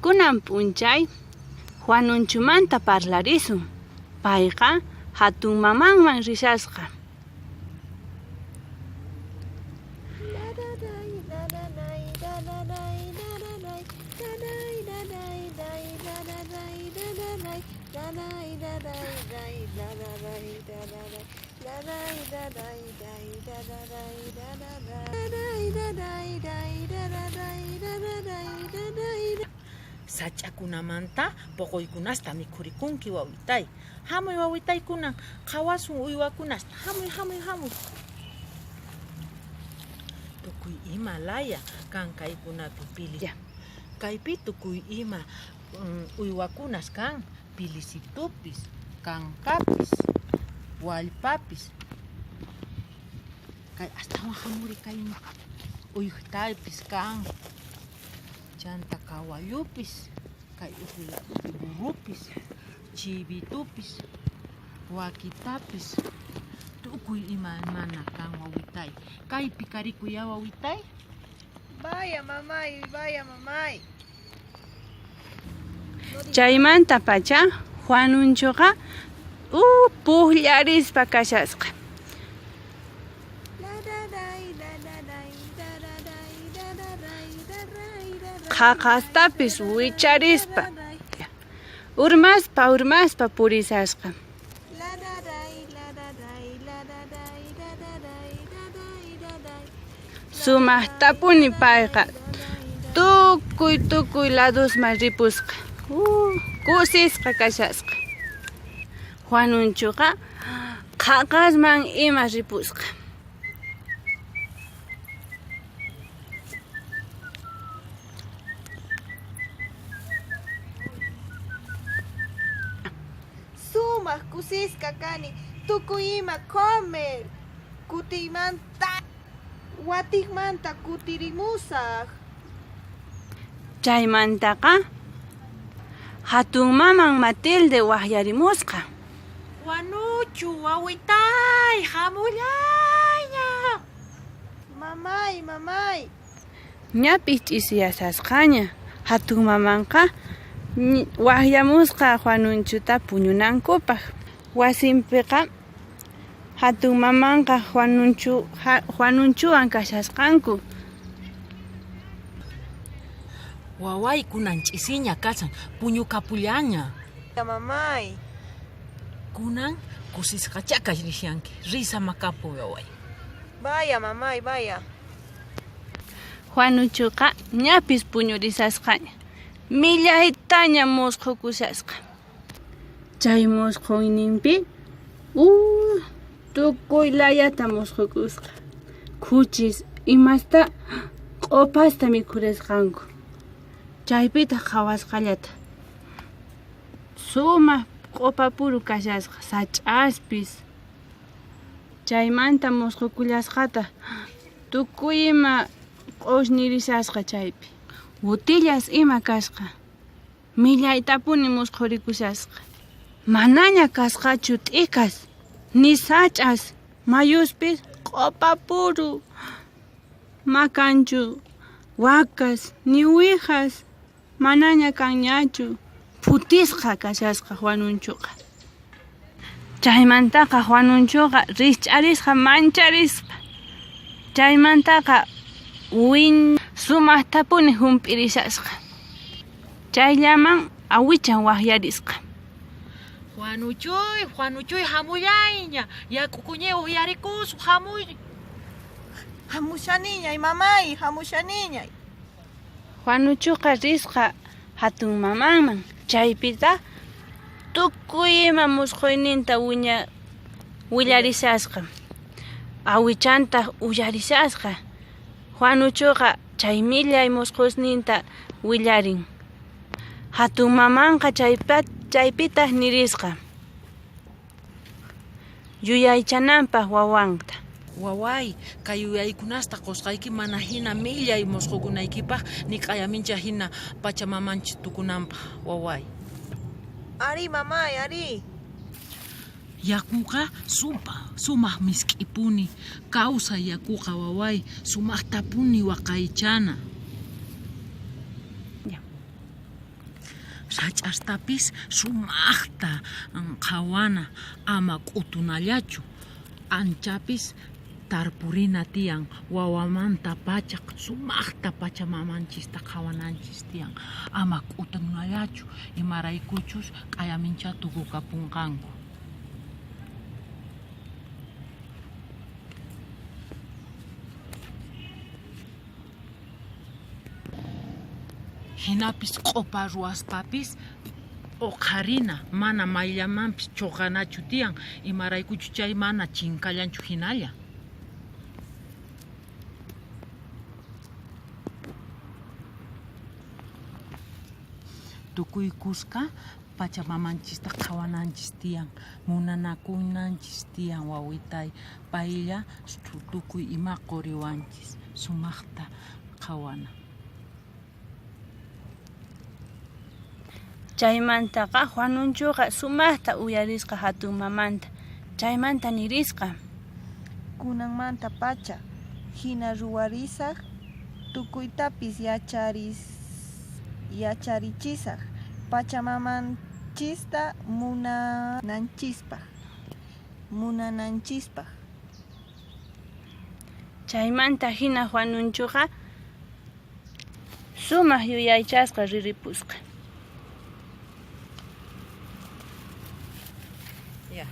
Kunan p'unchay Juanunchumanta parlarisun. Payqa hatun mamanman rishasqa. Sach'akunamanta poqoykunasta mikhurikunki wawitay. Hamuy wawitay kunan qhawasun uywakunasta. Hamuy hamuy hamuy. Tukuy ima laya kan kaykunapi pili. Kaypi tukuy ima uywakunas kan pilisitupis, kankapis, wallpapis. Kay astawan hamuri kay uyhtaypis kan. Chanta kawallupis, kay uhu ladopi burrupis, chivitupis, wakitapis, tukuy imaymana kan wawitay. Kaypi karikuy ya wawitay. Vaya mamay, vaya mamay. Chaymanta pacha Juanunchuqa pukllarispa kashasqa. Qhaqastapis wicharispa urmaspa urmaspa purisasqa. Sumaqtapuni payqa tukuy tukuy ladosman ripusqa. Kusisqa kashasqa. Juanunchuqa qhaqasman ima ripusqa. Sumaq kusisqa kani tukuy ima comer. Kutiymanta watiqmanta kutirimusaq. Chaymantaqa hatun maman Matilde waqyarimusqa. Juanuchu wawitay hamullayña. Mamay, mamay. Ñapis ch'isiyashasqaña hatun mamanqa waqyamusqa Juanunchuta puñunankupaq. Wasinpiqa hatun mamanqa Juanunchuwan kashasqanku. Waway kunan ch'isiña kashan puñukapullaña. Mamay. Kunan kusisqachá rishanki risamakapuy waway. Vaya mamay, vaya. Juanuchuqa ñapis puñurisasqaña. Millaytaña musqhukushasqa. Chay musqhuyninpi tukuy layata musqhukusqa. Khuchis imasta q'upasta mikhurisqanku. Chaypitaq qhawasqallata. Sumaq q'upapuru kashasqa sach'aspis. Chaymanta musqhukullasqata tukuy ima q'usñirishasqa chaypi. Wutillas ima kasqa. Millaytapuni musqhurikushasqa. Manaña kasqachu t'ikas, ni sach'as, mayuspis q'upapuru. Makanchu wakas, ni wijas, manaña kanñachu. Phutisqa kashasqa Juanunchuqa. Chaymantaqa Juanunchuqa rikch'arisqa mancharispa. Chaymantaqa sumaqtapuni hump'irishasqa. Chayllaman awichan waqyarisqa. Juanuchuy, Juanuchuy hamullayña. Yaku uhyarikusun hamuy. Hamushaniñay mamay, hamushaniñay. Juanuchuqa risqa hatun mamanman. Chaypita tukuy ima musqhuyninta willarishasqa. Awichantaq uyarishasqa. Juanuchuqa chay millay musqhusninta willarin. Hatun mamanqa chaypitaq nirisqa. Yuyaychananpaq wawanta. Waway, kay yuyaykunasta qusqayki mana hina millay musqhukunaykipaq ni q'ayamincha hina pachamamanchis tukunanpaq waway. Ari mamay, ari. Yakuqa sumaq misk'ipuni kawsay yakuqa waway sumaqtapuni waqaychana. Sach'astapis sumaqta qhawana, ama k'utunallachu. Anchapis tarpurina tiyan, wawamanta pacha sumaqta pachamamanchista qhawananchis tiyan, ama k'utunallachu, imaraykuchus q'ayamincha tukukapunqanku. Jinapis q'upa ruwaspapis uqharina, mana mayllamanpis chuqanachu tiyan, imaraykuchus chay mana chinkallanchu hinalla. Tukuy kuska pachamamanchista qhawananchis tiyan, munanakunanchis tiyan wawitay, paylla tukuy ima quriwanchis, sumaqta qhawana. Chaymantaqa Juanunchuqa sumaqta uyarisqa hatun mamanta, chaymanta nirisqa. Kunanmanta pacha hina ruwarisaq, tukuytapis yacharichisaq pachamamanchista munananchispaq. Chaymanta hina Juanunchuqa sumaq yuyaychasqa riripusqa. Ya.